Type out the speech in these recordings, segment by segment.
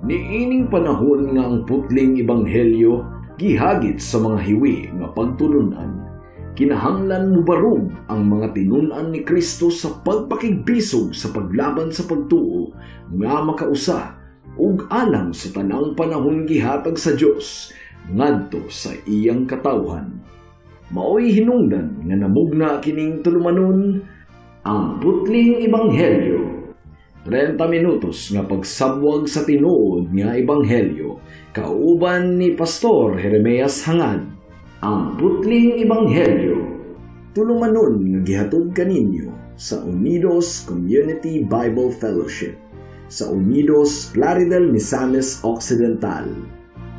Niining panahon nga ang putling ebanghelyo gihagit sa mga hiwi nga pagtulunan, kinahanglan mubarog ang mga tinun-an ni Kristo sa pagpakigbisog sa paglaban sa pagtuo nga makausa ug alang sa tanang panahon gihatag sa Dios ngadto sa iyang katawhan. Maoy hinungdan nga namugna kining tulumanon, ang putling ebanghelyo. 30 minutos nga pagsabwag sa tinuod nga ebanghelyo, kauban ni Pastor Jeremias Hangad. Ang putling ebanghelyo, tulumanon nga gihatod kaninyo sa Unidos Community Bible Fellowship sa Unidos, Plaridel, Misamis Occidental.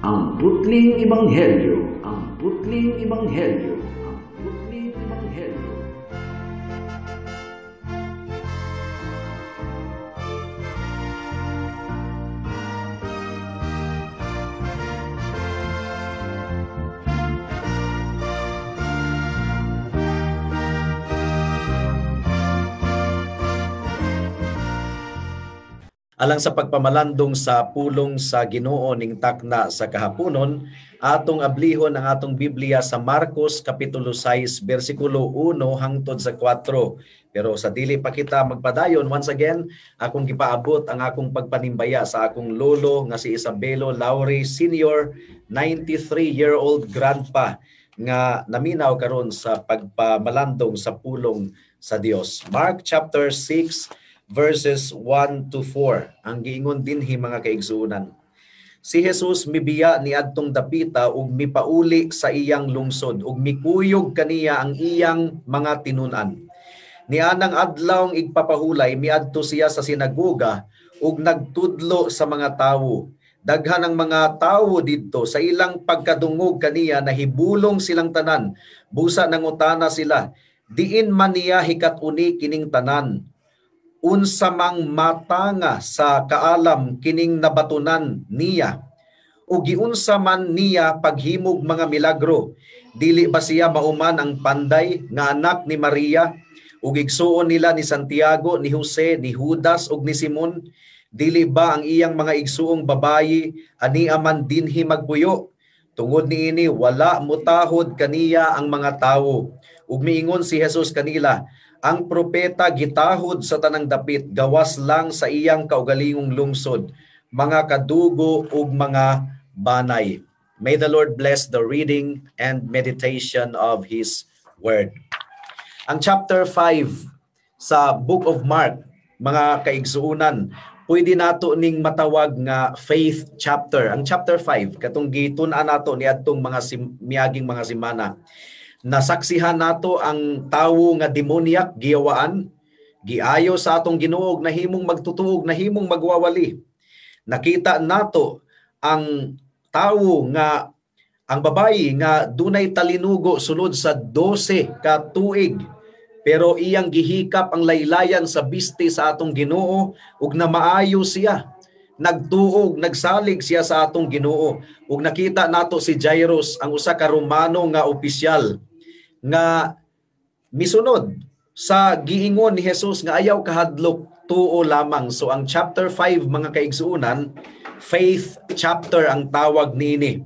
Ang putling ebanghelyo, ang putling ebanghelyo, ang putling ebanghelyo. Alang sa pagpamalandong sa pulong sa Ginoo ning takna sa kahaponon, atong ablihon ang atong Biblia sa Marcos Kapitulo 6, versikulo 1 hangtod sa 4. Pero sa dili pa kita magpadayon, once again, akong gipaabot ang akong pagpanimbaya sa akong lolo nga si Isabelo Lauri Sr., 93-year-old grandpa nga naminaw karon sa pagpamalandong sa pulong sa Dios. Mark chapter 6 verses 1 to 4. Ang giingon dinhi, mga kaigsuonan. Si Jesus mibiya niadtong dapita ug mipauli sa iyang lungsod ug mikuyog kaniya ang iyang mga tinun-an. Nianang adlawng igpapahulay, miadto siya sa sinagoga ug nagtudlo sa mga tawo. Daghan ang mga tawo didto sa ilang pagkadungog kaniya, nahibulong silang tanan. Busa nangutana sila, diin man niya hikat-uni kining tanan? Unsa mang matanga sa kaalam kining nabatunan niya? O giunsa man niya paghimog mga milagro? Dili ba siya mauman ang panday nga anak ni Maria? Ug igsuon nila ni Santiago, ni Jose, ni Judas ug ni Simon? Dili ba ang iyang mga igsuong babayi ania man dinhi magpuyo? Tungod niini wala mutahod kaniya ang mga tawo. Ug miingon si Jesus kanila, ang propeta gitahod sa tanang dapit, gawas lang sa iyang kaugalingong lungsod, mga kadugo ug mga banay. May the Lord bless the reading and meditation of His Word. Ang chapter 5 sa Book of Mark, mga kaigsuonan, pwede nato ning matawag nga faith chapter. Ang chapter 5, katong gitun-an nato niadtong mga miaging mga semana. Nasaksihan nato ang tawo nga demoniak giyawaan, giayo sa atong Ginoo, nahimong magtutuog, nahimong magwawali. Nakita nato ang tawo nga ang babayi nga dunay talinugo sulod sa 12 ka tuig, pero iyang gihikap ang laylayan sa biste sa atong Ginoo ug namaayo siya. Nagtuog, nagsalig siya sa atong Ginoo. Ug nakita nato si Jairus, ang usa ka Romano nga opisyal nga misunod sa giingon ni Jesus nga ayaw kahadlok, tuo lamang. So ang chapter 5, mga kaigsuonan, faith chapter ang tawag niini.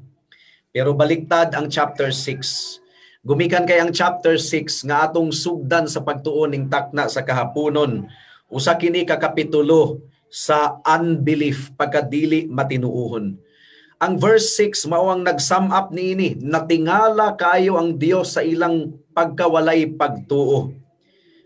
Pero baliktad ang chapter 6. Gumikan kay ang chapter 6 nga atong sugdan sa pagtuon ning takna sa kahaponon. Usa kini ka kapitulo sa unbelief, pagkadili matinuohon. Ang verse 6 mao ang nag-sum up niini, natingala kayo ang Dios sa ilang pagkawalay pagtuo.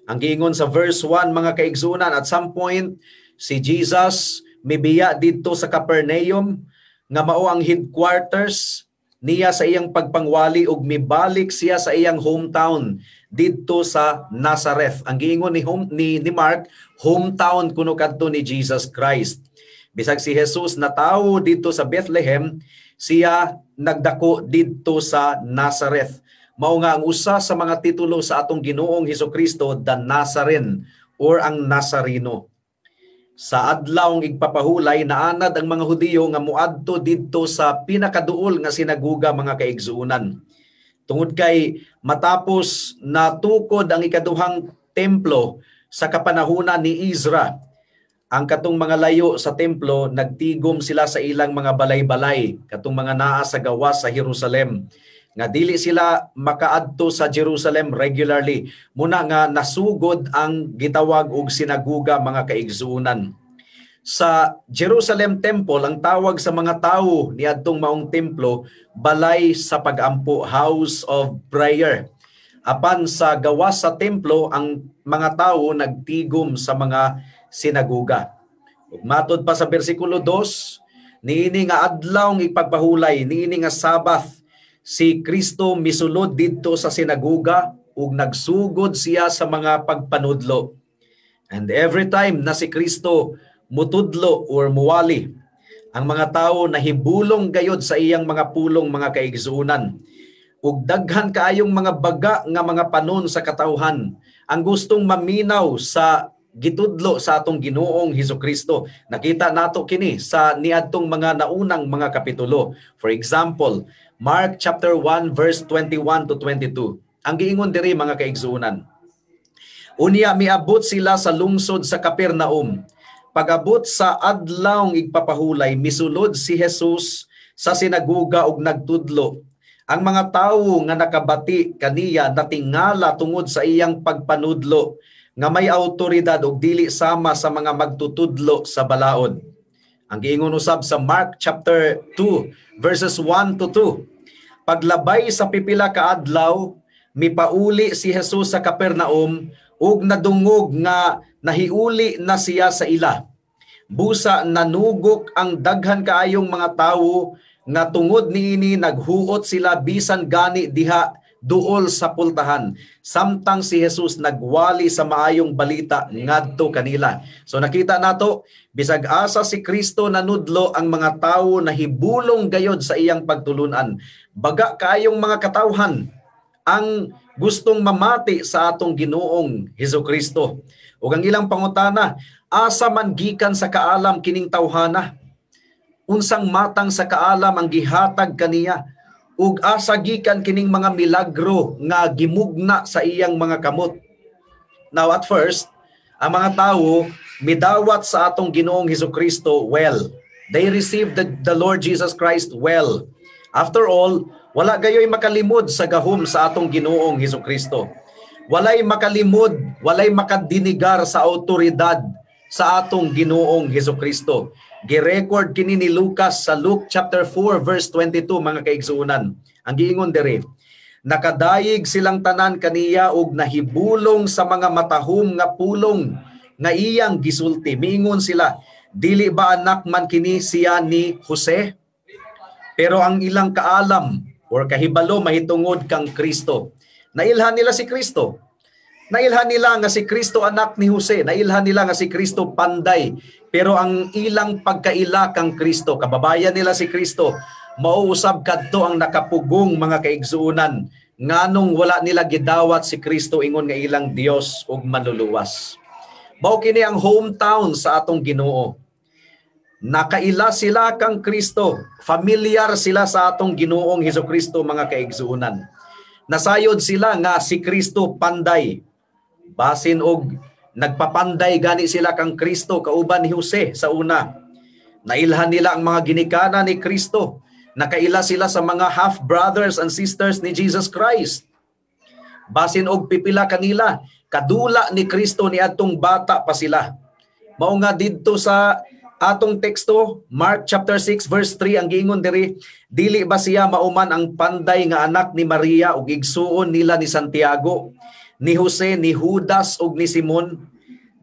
Ang giingon sa verse 1, mga kaigsuonan, at some point si Jesus mibiya didto sa Capernaum nga mao ang headquarters niya sa iyang pagpangwali ug mibalik siya sa iyang hometown didto sa Nazareth. Ang giingon ni Mark, hometown kuno kadto ni Jesus Christ. Bisag si Jesus natawo didto sa Bethlehem, siya nagdako didto sa Nazareth. Mao nga ang usa sa mga titulo sa atong Ginoong Hesukristo, the Nazarene or ang Nazareno. Sa adlawng igpapahulay, naanad ang mga Hudiyo nga muadto didto sa pinakaduol nga sinaguga, mga kaigsuonan. Tungod kay matapos natukod ang ikaduhang templo sa kapanahunan ni Ezra, Ang katong mga layo sa templo, nagtigom sila sa ilang mga balay-balay, katong mga naa sa gawas sa Jerusalem, nga dili sila makaadto sa Jerusalem regularly. Muna nga nasugod ang gitawag og sinaguga, mga kaigsuonan. Sa Jerusalem Temple, ang tawag sa mga tawo niadtong maong templo, balay sa pagampo, house of prayer. Apan sa gawas sa templo, ang mga tawo nagtigom sa mga sinaguga. Ug matod pa sa bersikulo 2, niini nga adlaw ipagpahulay, niini nga Sabbath, si Kristo misulod didto sa sinaguga ug nagsugod siya sa mga pagpanudlo. And every time na si Kristo mutudlo or muwali, ang mga tao nahibulong gayod sa iyang mga pulong, mga kaigsuonan. Ug daghan kaayong mga baga nga mga panon sa katawhan ang gustong maminaw sa gitudlo sa atong Ginoong Hesus Kristo. Nakita nato kini sa niadtong mga naunang mga kapitulo. For example, Mark chapter 1 verse 21 to 22. Ang giingon diri, mga kaigsuonan: "Unya miabot sila sa lungsod sa Capernaum. Pag-abot sa adlawng igpapahulay, misulod si Jesus sa sinaguga ug nagtudlo. Ang mga tawo nga nakabati kaniya natingala tungod sa iyang pagpanudlo nga may autoridad ug dili sama sa mga magtutudlo sa balaod." Ang giingon usab sa Mark chapter 2 verses 1 to 2. "Paglabay sa pipila ka adlaw, mipauli si Jesus sa Capernaum ug nadungog nga nahiuli na siya sa ila. Busa nanugok ang daghan kaayong mga tawo nga tungod niini naghuot sila bisan gani diha duol sa pultahan, samtang si Jesus nagwali sa maayong balita ngadto kanila." So nakita nato, bisag asa si Kristo nanudlo, ang mga tawo nahibulong gayod sa iyang pagtulunan. Baga kaayong mga katawhan ang gustong mamati sa atong Ginoong Hesus Kristo. Ug ang ilang pangutana, "Asa man gikan sa kaalam kining tawhana? Unsang matang sa kaalam ang gihatag kaniya? Ug asa gikan kining mga milagro nga gimugna sa iyang mga kamot?" Now, at first, ang mga tawo midawat sa atong Ginoong Hesus Kristo well. They received the Lord Jesus Christ well. After all, wala gayoy makalimod sa gahom sa atong Ginoong Hesus Kristo. Walay makalimod, walay makadinigar sa autoridad sa atong Ginoong Hesus Kristo. Girecord kini ni Lucas sa Luke chapter 4 verse 22, mga kaigsuonan. Ang giingon diri, "Nakadayeg silang tanan kaniya ug nahibulong sa mga matahom nga pulong nga iyang gisulti. Miingon sila, 'Dili ba anak man kini siya ni Jose?'" Pero ang ilang kaalam or kahibalo mahitungod kang Kristo. Nailhan nila si Kristo. Nailhan nila nga si Kristo anak ni Jose. Nailhan nila nga si Kristo panday. Pero ang ilang pagkaila kang Kristo, kababayan nila si Kristo, mauusab kadto ang nakapugong, mga kaigsuonan, nganong wala nila gidawat si Kristo ingon nga ilang Dios ug manluluwas. Mao kini ang hometown sa atong Ginoo. Nakaila sila kang Kristo. Familiar sila sa atong Ginoong Hesus Kristo, mga kaigsuonan. Nasayod sila nga si Kristo panday. Basin og nagpapanday gani sila kang Kristo kauban ni Jose sa una. Nailhan nila ang mga ginikana ni Kristo. Nakaila sila sa mga half brothers and sisters ni Jesus Christ. Basin og pipila kanila, kadula ni Kristo niadtong bata pa sila. Mao nga didto sa atong teksto, Mark chapter 6 verse 3, ang giingon diri, "Dili ba siya mauman ang panday nga anak ni Maria ug igsuon nila ni Santiago, ni Jose, ni Judas ug ni Simon?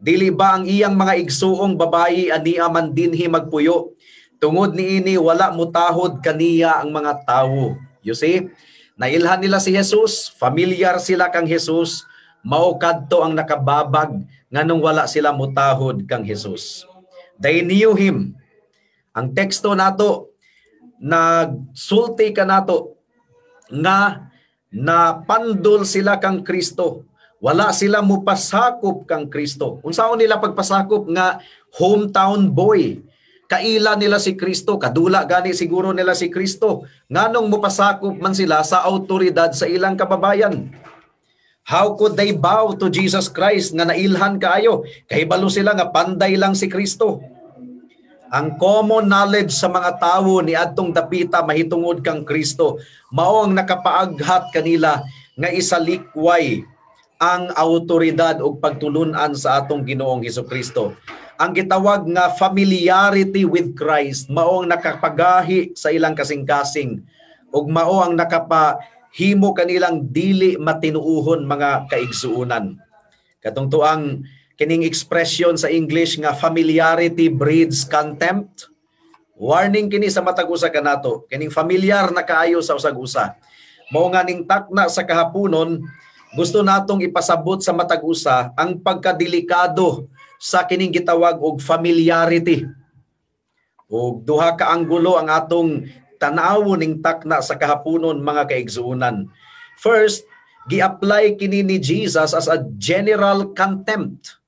Dili ba ang iyang mga igsuong babayi ania man dinhi magpuyo? Tungod niini wala mutahod kaniya ang mga tawo." You see? Nailhan nila si Jesus, familiar sila kang Jesus, mao kadto ang nakababag nganong wala sila mutahod kang Jesus. They knew him. Ang teksto nato nagsulti kanato nga napandol sila kang Kristo. Wala sila mupasakop kang Kristo. Unsaon nila pagpasakop nga hometown boy? Kaila nila si Kristo, kadula gani siguro nila si Kristo. Nganong mupasakop man sila sa autoridad sa ilang kababayan? How could they bow to Jesus Christ nga nailhan kaayo? Kahibalo sila nga panday lang si Kristo. Ang common knowledge sa mga tawo ni adtong dapita mahitungod kang Kristo mao ang nakapaaghat kanila nga isalikway ang autoridad ug pagtulunan sa atong Ginoong Hesukristo. Ang gitawag nga familiarity with Christ mao ang nakapagahi sa ilang kasing-kasing ug mao ang nakapahimo kanilang dili matinuuhon, mga kaigsuonan. Katong tuang kining expression sa English nga "familiarity breeds contempt." Warning kini sa matag usa kanato, kining familiar na kaayo sa usag usa. Mao nga ning takna sa kahaponon, gusto natong ipasabot sa matag usa ang pagkadelikado sa kining gitawag og familiarity. Og duha ka anggulo ang atong tan-awon ning takna sa kahaponon, mga kaigsuonan. First, gi-apply kini ni Jesus as a general contempt.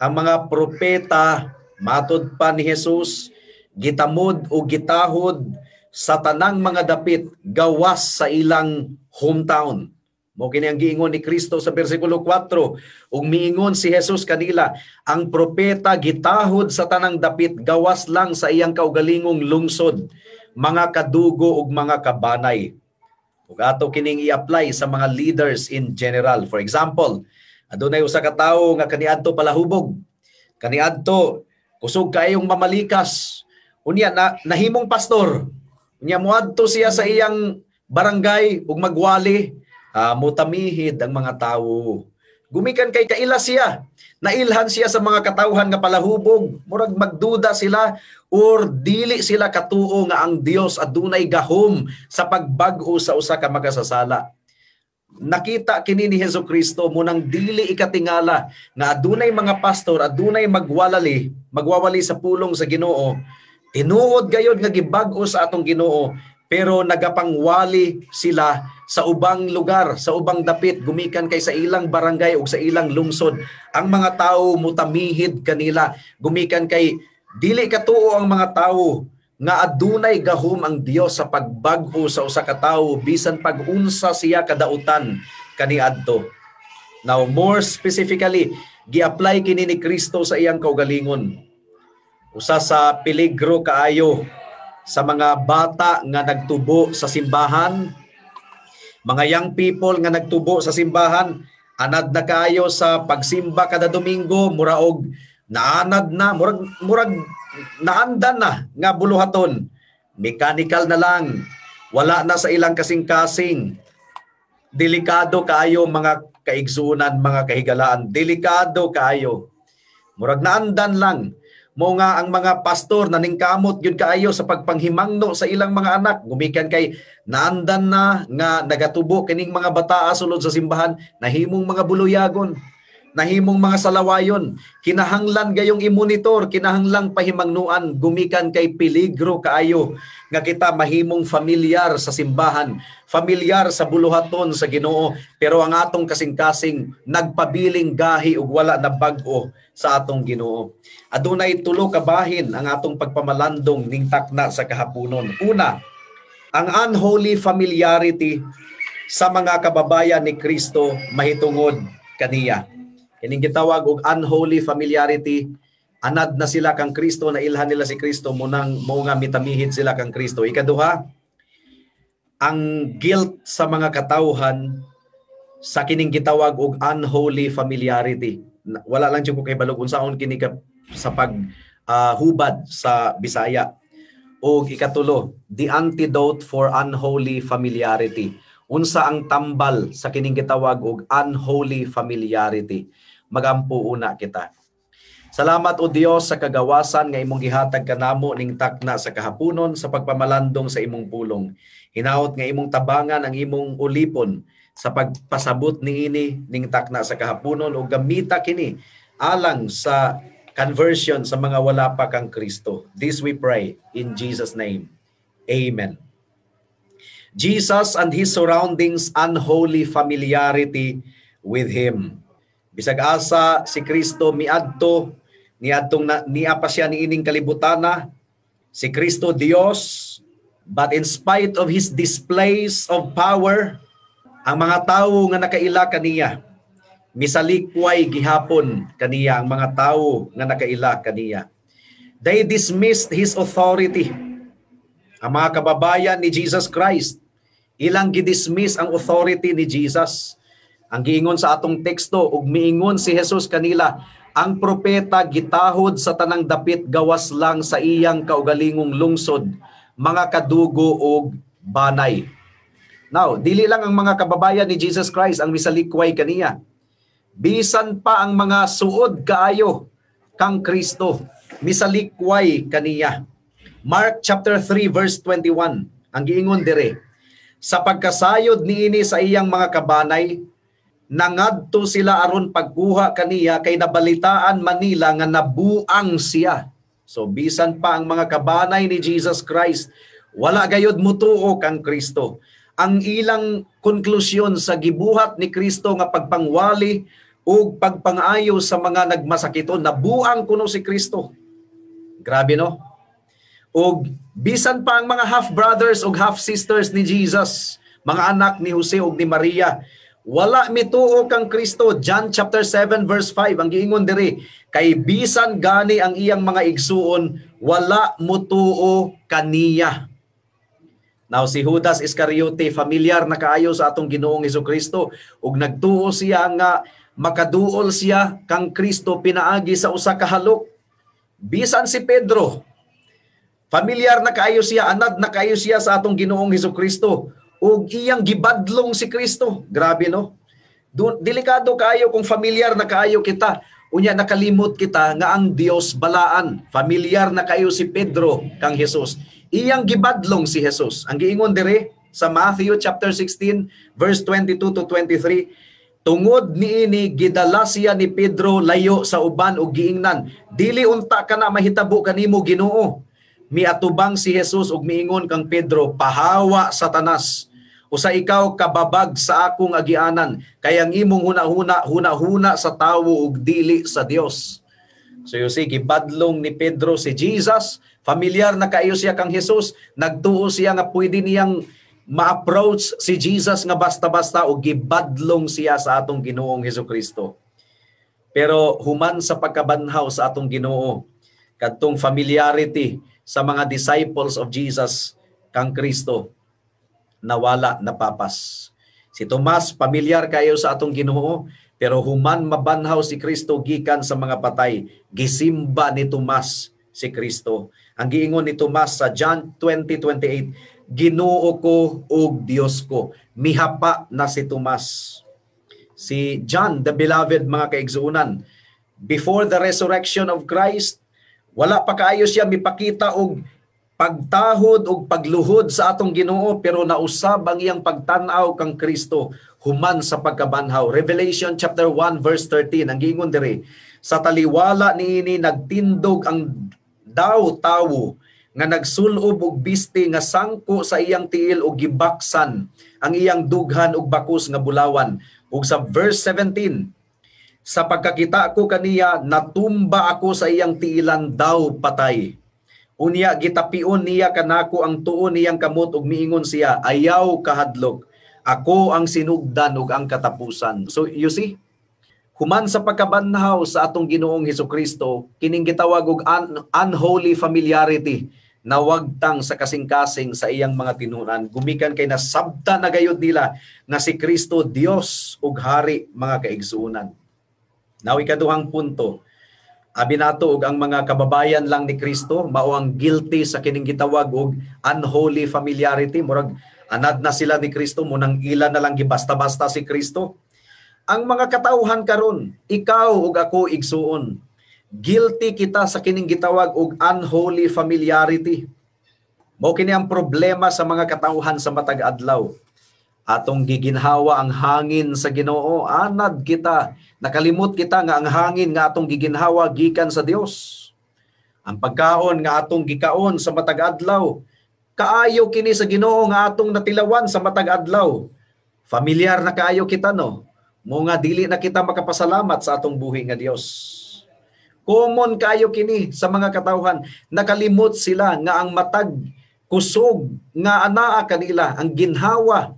Ang mga propeta, matod pa ni Jesus, gitamod o gitahod sa tanang mga dapit gawas sa ilang hometown. Mao kini ang giingon ni Kristo sa bersikulo 4. Ug miingon si Jesus kanila, "Ang propeta gitahod sa tanang dapit gawas lang sa iyang kaugalingong lungsod, mga kadugo ug mga kabanay." Ug ato kining i-apply sa mga leaders in general. For example, adunay usa ka tawo nga kaniadto palahubog. Kaniadto kusog kaayong mamalikas. Unya na nahimong pastor. Unya moadto siya sa iyang barangay ug magwali, mutamihid ang mga tawo. Gumikan kay kaila siya. Nailhan siya sa mga katawhan nga palahubog. Murag magduda sila or dili sila katuo nga ang Dios adunay gahom sa pagbag-o sa usa ka makasasala. Nakita kini ni Hesus Kristo, munang dili ikatingala nga adunay mga pastor, adunay magwawali sa pulong sa Ginoo. Tinuod gayod nga gibag-o sa atong Ginoo, pero nagapangwali sila sa ubang lugar, sa ubang dapit, gumikan kay sa ilang barangay ug sa ilang lungsod. Ang mga tao mutamihid kanila, gumikan kay dili katuo ang mga tao nga adunay gahom ang Dios sa pagbag-o sa usa ka tawo bisan pag-unsa siya kadautan kaniadto. Now, more specifically, gi-apply kini ni Kristo sa iyang kaugalingon. Usa sa peligro kaayo sa mga bata nga nagtubo sa simbahan, mga young people nga nagtubo sa simbahan, anad na kayo sa pagsimba kada Domingo, muraog naanad na, murag naandan na nga buluhaton. Mechanical na lang. Wala na sa ilang kasing-kasing. Delikado kaayo, mga kaigsunan, mga kahigalaan. Delikado kaayo. Murag naandan lang. Mo nga ang mga pastor naningkamot gyud kaayo sa pagpanghimangno sa ilang mga anak gumikan kay naandan na nga nagatubo kining mga bataa sulod sa simbahan, nahimong mga buluyagon, nahimong mga salawayon. Kinahanglan gayong i-monitor, kinahanglang pahimangnuan gumikan kay peligro kaayo nga kita mahimong familiar sa simbahan, familiar sa buluhaton sa Ginoo, pero ang atong kasing-kasing nagpabiling gahi ug wala na bag-o sa atong Ginoo. Adunay tulo ka bahin ang atong pagpamalandong ning takna sa kahaponon. Una, ang unholy familiarity sa mga kababayan ni Kristo mahitungod kaniya. Kining gitawag og unholy familiarity, anad na sila kang Kristo, nailhan nila si Kristo, munang mo nga mitamihid sila kang Kristo. Ikaduha, ang guilt sa mga katawhan sa kining gitawag og unholy familiarity. Wala lang jud ko kay balog unsaon kini ka sa pag hubad sa Bisaya. Og ikatulo, the antidote for unholy familiarity. Unsa ang tambal sa kining gitawag og unholy familiarity? Magampo una kita. Salamat, O Dios, sa kagawasan nga imong gihatag kanamo ning takna sa kahaponon sa pagpamalandong sa imong pulong. Hinaot nga imong tabangan ang imong ulipon sa pagpasabot niini ning takna sa kahaponon ug gamita kini alang sa conversion sa mga wala pa kang Kristo. This we pray in Jesus' name. Amen. Jesus and his surroundings' unholy familiarity with him. Bisag asa si Kristo miadto niadtong na, niya pa siya niining kalibutana, si Kristo Dios, but in spite of his displays of power, Ang mga tawo nga nakaila kaniya, misalikway gihapon kaniya ang mga tawo nga nakaila kaniya. They dismissed his authority. Ang mga kababayan ni Jesus Christ, ilang gidismiss ang authority ni Jesus. Ang giingon sa atong teksto, ug miingon si Jesus kanila, "Ang propeta gitahod sa tanang dapit gawas lang sa iyang kaugalingong lungsod, mga kadugo ug banay." Now, dili lang ang mga kababayan ni Jesus Christ ang misalikway kaniya. Bisan pa ang mga suod kaayo kang Kristo, misalikway kaniya. Mark chapter 3 verse 21, ang giingon dire, "Sa pagkasayod niini sa iyang mga kabanay, nangadto sila aron pagkuha kaniya kay nabalitaan man nila nga nabuang siya." So bisan pa ang mga kabanay ni Jesus Christ, wala gayod mutuo kang Kristo. Ang ilang konklusyon sa gibuhat ni Kristo nga pagpangwali ug pagpangayo sa mga nagmasakiton, nabuang kuno si Kristo. Grabe, no? Og bisan pa ang mga half brothers ug half sisters ni Jesus, mga anak ni Jose ug ni Maria, wala mituo kang Kristo. John chapter 7 verse 5, ang giingon diri, "Kay bisan gani ang iyang mga igsuon wala mutuo kaniya." Now, si Judas Iscariote, familiar na kaayo sa atong Ginoong Kristo ug nagtuo siya nga makaduol siya kang Kristo pinaagi sa usa ka halok. Bisan si Pedro, familiar na kaayo siya, anad na kaayo siya sa atong Ginoong Kristo ug iyang gibadlong si Kristo. Grabe, no? Delikado kaayo kung familiar na kaayo kita, unya nakalimot kita nga ang Dios balaan. Familiar na kaayo si Pedro kang Jesus. Iyang gibadlong si Jesus. Ang giingon dire sa Matthew chapter 16 verse 22 to 23, "Tungod niini gidala siya ni Pedro layo sa uban ug giingnan, 'Dili unta kana mahitabo kanimo, Ginoo.' Miatubang si Jesus ug miingon kang Pedro, 'Pahawa, Satanas. Usa ikaw kababag sa akong agianan, kay ang imong hunahuna hunahuna sa tawo ug dili sa Dios.'" So you see, gibadlong ni Pedro si Jesus, familiar na kaayo siya kang Jesus, nagtuo siya nga pwede niyang ma-approach si Jesus nga basta-basta o gibadlong siya sa atong Ginoong Hesus Kristo. Pero human sa pagkabanhaw sa atong Ginoo, kadtong familiarity sa mga disciples of Jesus kang Kristo nawala, napapas. Si Tomas, pamilyar kayo sa atong Ginoo, pero human mabanhaw si Kristo gikan sa mga patay, gisimba ni Tomas si Kristo. Ang giingon ni Tomas sa John 20:28, "Ginoo ko ug Dios ko." Mihapa na si Tomas. Si John the Beloved, mga kaigsuonan, before the resurrection of Christ, wala pa kaayo siya mipakita og pagtahod og pagluhod sa atong Ginoo, pero nausab ang iyang pagtan-aw kang Kristo human sa pagkabanhaw. Revelation chapter 1 verse 13, ang giingon diri, "Sa taliwala niini nagtindog ang daw tawo nga nagsulob og biste nga sangko sa iyang tiil og gibaksan ang iyang dughan og bakus nga bulawan." Ug sa verse 17, "Sa pagkakita ko kaniya, natumba ako sa iyang tiilan daw patay. Unya gitapion niya kanako ang tuo niyang kamot ug miingon siya, 'Ayaw kahadlok. Ako ang sinugdan ug ang katapusan.'" So you see, human sa pagkabanhaw sa atong Ginoong Hesus Kristo, kining gitawag og unholy familiarity nawagtang sa kasing-kasing sa iyang mga tinunan gumikan kay nasabta na gayud nila nga si Kristo Dios ug hari, mga kaigsuonan. Now, ikaduhang punto, abi nato og ang mga kababayan lang ni Kristo mao ang guilty sa kining gitawag og unholy familiarity. Murag anad na sila ni Kristo, munang ila na lang gibasta-basta si Kristo. Ang mga katawhan karon, ikaw ug ako, igsuon, guilty kita sa kining gitawag og unholy familiarity. Mao kini ang problema sa mga katawhan sa matag adlaw. Atong giginhawa ang hangin sa Ginoo, anad kita, nakalimot kita nga ang hangin nga atong giginhawa gikan sa Dios. Ang pagkaon nga atong gikaon sa matag adlaw, kaayo kini sa Ginoo nga atong natilawan sa matag adlaw. Familiar na kaayo kita, no? Mo nga dili na kita makapasalamat sa atong buhi nga Dios. Common kaayo kini sa mga katawhan. Nakalimot sila nga ang matag kusog nga anaa kanila, ang ginhawa,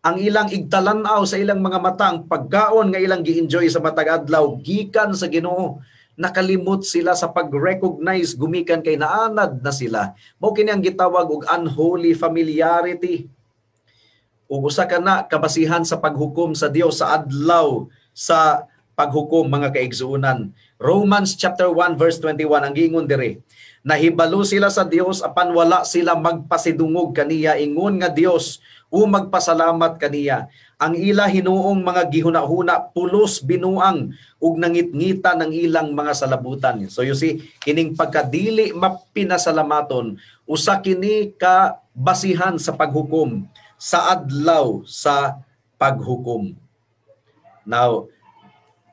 Ang ilang igtalan-aw sa ilang mga mata, ang pagkaon nga ilang gi-enjoy sa matag adlaw gikan sa Ginoo. Nakalimot sila sa pag-recognize gumikan kay naanad na sila. Mao kini ang gitawag og unholy familiarity. Ug usa ka na kabasihan sa paghukom sa Dios sa adlaw sa paghukom, mga kaigsuonan. Romans chapter 1 verse 21 ang giingon diri. Nahibalo sila sa Dios apan wala sila magpasidungog kaniya ingon nga Dios o magpasalamat kaniya. Ang ila hinuong mga gihuna-huna pulos binuang ug nangitngita ng ilang mga salabutan. So you see, kining pagkadili mapinasalamaton, usa kini ka basihan sa paghukom sa adlaw sa paghukom. Now,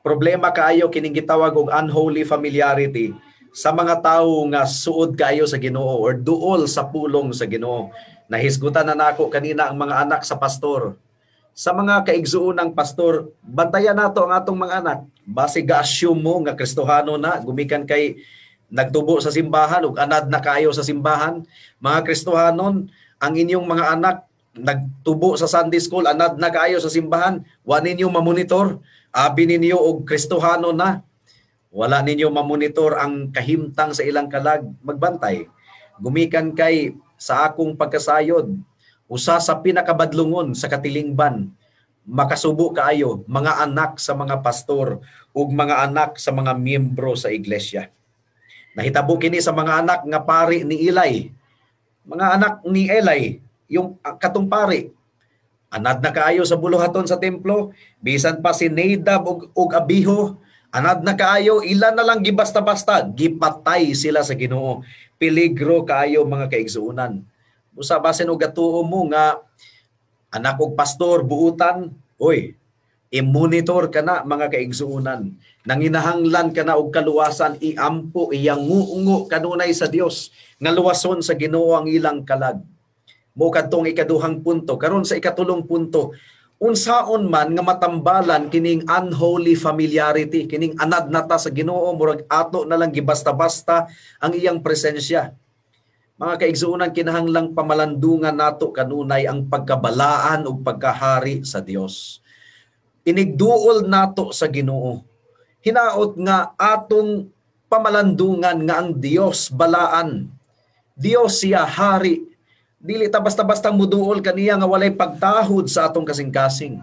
problema kaayo kining gitawag og unholy familiarity sa mga tawo nga suod kaayo sa Ginoo or duol sa pulong sa Ginoo. Nahisgutan na nako kanina ang mga anak sa pastor. Sa mga kaigsuonang pastor, bantayan nato ang atong mga anak. Basi ga-assume mo nga Kristohano na, gumikan kay nagtubo sa simbahan ug anad na kaayo sa simbahan. Mga Kristohanon, ang inyong mga anak nagtubo sa Sunday school, anad na kaayo sa simbahan, wa ninyo mamonitor. Abi ninyo og Kristohano na. Wala ninyo mamonitor ang kahimtang sa ilang kalag, magbantay. Gumikan kay sa akong pagkasayod, usa sa pinakabadlungon sa katilingban, makasubo kaayo mga anak sa mga pastor ug mga anak sa mga miyembro sa iglesia. Nahitabo kini sa mga anak nga pari ni Eli. Mga anak ni Eli, yung katong pari, anad na kaayo sa buluhaton sa templo, bisan pa si Nadab ug Abihu, anad na kaayo, ilan na lang gibasta-basta, gipatay sila sa Ginoo. Peligro kaayo, mga kaigsuonan. Usa basin og gatuo mo nga anak og pastor buutan, oy, i-monitor ka na, mga kaigsuonan. Nanginahanglan ka na og kaluwasan, iampo, iyangungo kanunay sa Dios nga luwason sa Ginoo ang ilang kalag. Mo kadtong ikaduhang punto. Karon sa ikatulong punto, unsaon man nga matambalan kining unholy familiarity, kining anad nata sa Ginoo, murag ato na lang gibasta-basta ang iyang presensya. Mga kaigsuonan, kinahanglang pamalandungan nato kanunay ang pagkabalaan ug pagkahari sa Dios. Inigduol nato sa Ginoo. Hinaot nga atong pamalandungan nga ang Dios balaan. Dios siya hari. Dili ta basta-basta muduol kaniya nga walay pagtahod sa atong kasing-kasing.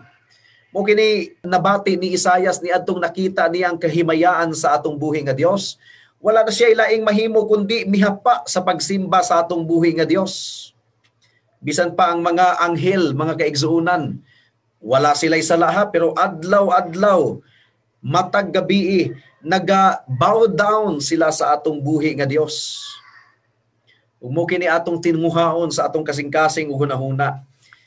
Mo kini nabati ni Isayas ni adtong nakita niya ang kahimayaan sa atong buhi nga Dios. Wala na siya ilaing mahimo kundi mihapa sa pagsimba sa atong buhi nga Dios. Bisan pa ang mga anghel, mga kaigsuonan, wala sila'y salaha pero adlaw-adlaw, matag gabii, naga-bow down sila sa atong buhi nga Dios. Ug mo kini atong tinguhaon sa atong kasing-kasing ug hunahuna.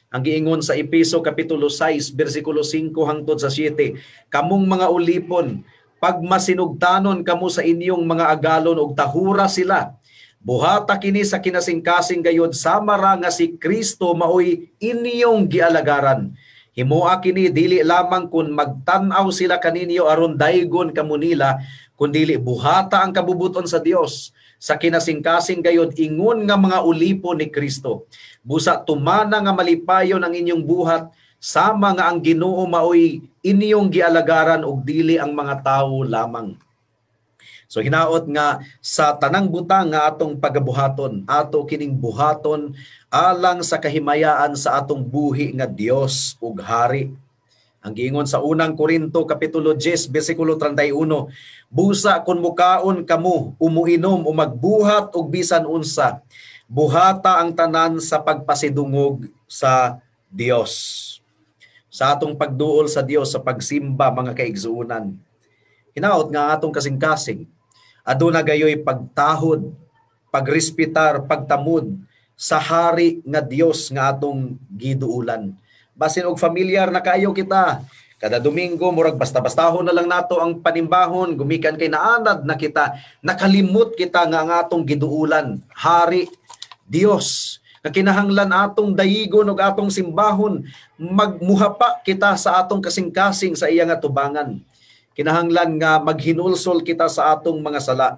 Ang giingon sa Epeso kapitulo 6 bersikulo 5 hangtod sa 7, kamong mga ulipon, pagmasinugtanon kamo sa inyong mga agalon ug tahura sila. Buhata kini sa kinasingkasing gayod sama ra nga si Kristo maoy inyong gialagaran. Himoa kini dili lamang kun magtan-aw sila kaninyo aron daygon kamo nila, kundili buhata ang kabubuton sa Dios sa kinasingkasing gayod ingon nga mga ulipon ni Kristo. Busa tumana nga malipayon ang inyong buhat sama nga ang Ginoo maoy inyong gialagaran ug dili ang mga tawo lamang. So hinaot nga sa tanang butang nga atong pagabuhaton, ato kining buhaton alang sa kahimayaan sa atong buhi nga Dios ug hari. Ang giingon sa unang Korinto kapitulo 10 bersikulo 31, busa kun mukaon kamo, umuinom o magbuhat og bisan unsa, buhata ang tanan sa pagpasidungog sa Dios. Sa atong pagduol sa Dios sa pagsimba, mga kaigsuonan, hinaot nga atong kasing-kasing aduna gayoy pagtahod, pagrespetar, pagtamod sa hari nga Dios nga atong giduulan. Basin og familiar na kaayo kita. Kada Domingo murag basta-bastahon na lang nato ang panimbahon, gumikan kay naanad na kita, nakalimot kita nga ang atong giduulan, hari Dios. Nga kinahanglan atong dayigon ug atong simbahon, magmuhapa kita sa atong kasing-kasing sa iya nga tubangan. Kinahanglan nga maghinulsol kita sa atong mga sala.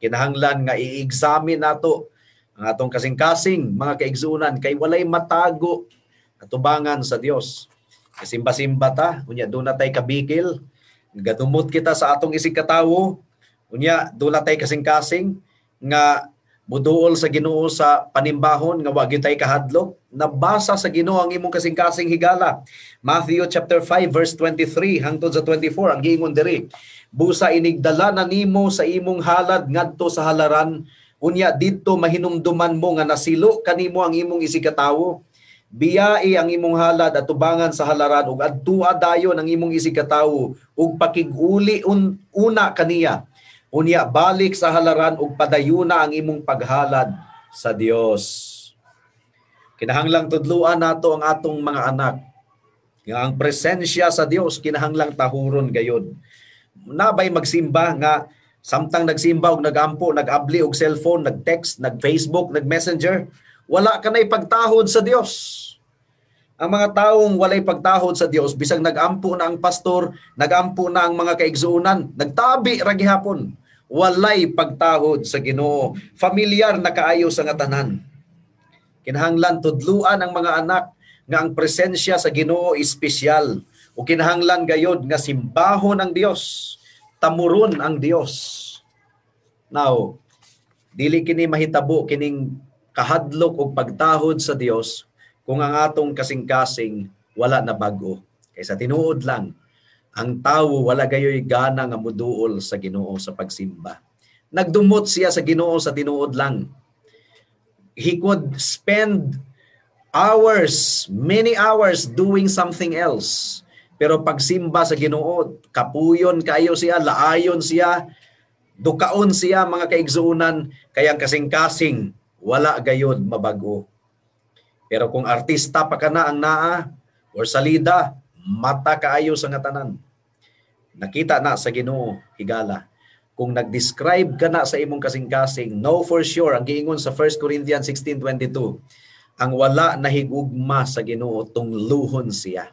Kinahanglan nga i-examine nato ang atong kasing-kasing, mga kaigsuonan, kay walay matago. atubangan sa Dios. Simba-simba ta, unya doon na tay kabikil, gadumot kita sa atong isig katawo, unya doon na tay kasing-kasing nga muduol sa Ginoo sa panimbahon nga wa gyud tay kahadlok. Nabasa sa Ginoo ang imong kasing-kasing, higala. Matthew chapter 5 verse 23 hangtod sa 24 ang giingon diri. Busa inigdala na nimo sa imong halad ngadto sa halaran, unya didto mahinumduman mo nga nasilo kanimo ang imong isig katawo. Biyai ang imong halad at tubangan sa halaran ug adtua dayon ang imong isig katawo ug pakig-uli una kaniya. Unya balik sa halaran ug padayuna ang imong paghalad sa Dios. Kinahanglang tudluan nato ang atong mga anak nga ang presensya sa Dios kinahanglang tahuron gayod. Nabay magsimba nga samtang nagsimba og nagampo, nag-abli og cellphone, nag-text, nag-Facebook, nag-Messenger, wala ka na'y pagtahod sa Dios. Ang mga taong walay pagtahod sa Dios, bisag nagampo na ang pastor, nagampo na ang mga kaigsuonan, nagtabi ra gihapon, walay pagtahod sa Ginoo. Familiar na kaayo sa nga tanan. Kinahanglan tudluan ang mga anak nga ang presensya sa Ginoo espesyal o kinahanglan gayod nga simbahon ang Dios, tamuron ang Dios. Now, dili kini mahitabo kining kahadlok og pagtahod sa Dios kung ang atong kasing-kasing wala na bag-o. Kaysa tinuod lang, ang tawo wala gayoy gana nga muduol sa Ginoo sa pagsimba. Nagdumot siya sa Ginoo sa tinuod lang. He could spend hours, many hours doing something else. Pero pagsimba sa Ginoo, kapuyon kayo siya, laayon siya, dukaon siya mga kaigsuonan, kaya ang kasing-kasing wala gayod mabago. Pero kung artista pa ka na ang naa or salida, mata kaayo sa nga tanan. Nakita na sa Ginoo, higala. Kung nag-describe ka na sa imong kasing-kasing, know for sure, ang giingon sa 1 Corinthians 16:22, ang wala nahigugma sa Ginoo tungluhon siya.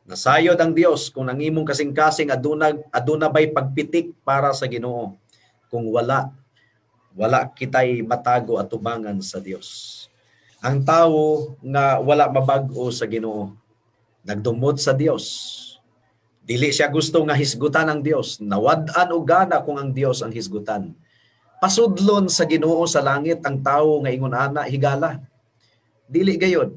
Nasayod ang Dios kung ang imong kasing-kasing aduna bay pagpitik para sa Ginoo. Kung wala, wala kitay matago at tubangan sa Dios. Ang tawo nga wala mabag-o sa Ginoo, nagdumot sa Dios. Dili siya gusto nga hisgutan ang Dios. Nawad-an og gana kung ang Dios ang hisgutan. Pasudlon sa Ginoo sa langit ang tawo nga ingon ana, higala. Dili gayod.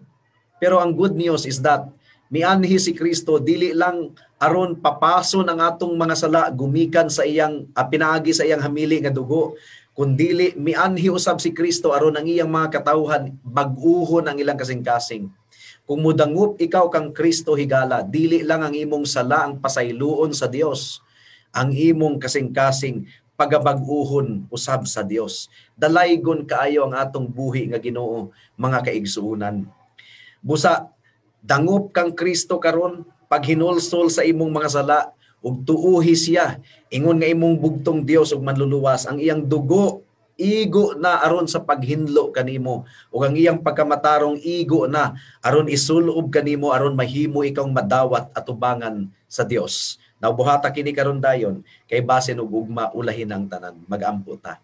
Pero ang good news is that mianhi si Kristo dili lang aron papason ang atong mga sala gumikan sa iyang pinaagi sa iyang hamili nga dugo, kundili mianhi usab si Kristo aron ang iyang mga katawhan bag-uhon ang ilang kasing-kasing. Kung mudangup ikaw kang Kristo, higala, dili lang ang imong sala ang pasayloon sa Dios, ang imong kasing-kasing pagabag-uhon usab sa Dios. Dalaygon kaayo ang atong buhi nga Ginoo, mga kaigsuonan. Busa dangup kang Kristo karon paghinulsol sa imong mga sala ug tuuhi siya ingon nga imong bugtong Dios ug manluluwas. Ang iyang dugo igo na aron sa paghinlo kanimo, ug ang iyang pagkamatarong igo na aron isulob kanimo aron mahimo ikaw madawat atubangan sa Dios. Naubuhata kini karon dayon kay basin og ugma ulahin ang tanan. Magampo ta.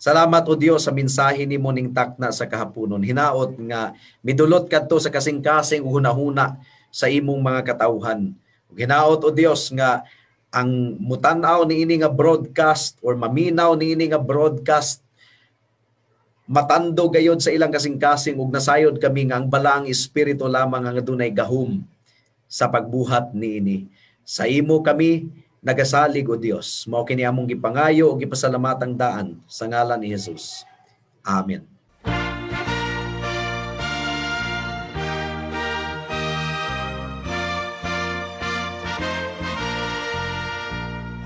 Salamat o Dios sa mensahe nimo ning takna sa kahaponon. Hinaot nga midulot kadto sa kasing-kasing ug hunahuna sa imong mga katawhan. Hinaot o Dios nga ang mutan-aw niini nga broadcast or maminaw niini nga broadcast matando gayod sa ilang kasing-kasing ug nasayod kami nga ang balaang espiritu lamang ang adunay gahom sa pagbuhat niini. Sa imo kami nagasalig o Dios. Mao kini among gipangayo ug gipasalamatang daan sa ngalan ni Jesus. Amen.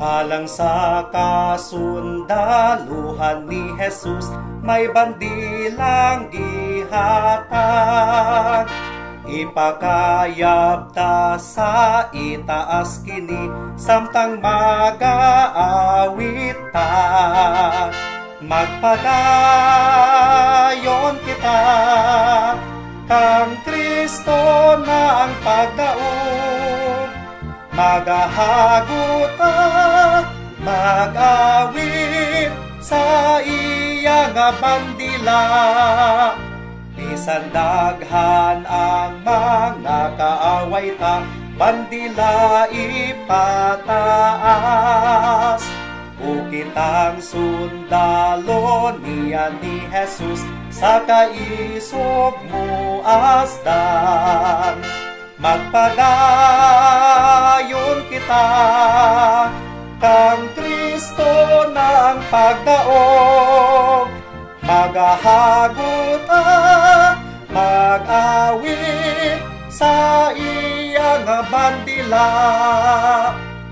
Alang sa kasundaluhan ni Jesus, may bandilang gihatag. Ipakayab ta sa itaas kini, samtang magaawit ta. Magpadayon kita, kang Kristo na ang pagdaog. Magahaguta, mag-awit sa iya nga bandila. Bisan daghan ang mga kaaway ta, bandila ipataas. O kitang sundalo niya ni Jesus, sa kaisog mo asdan. Magpadayon kita kang Kristo ng pagdaog, magahagot mag-awit sa iyang bandila.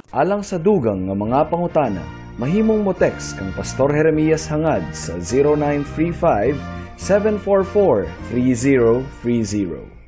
Alang sa dugang nga mga pangutana, mahimong mo text kang Pastor Jeremias Hangad sa 0935 744 3030.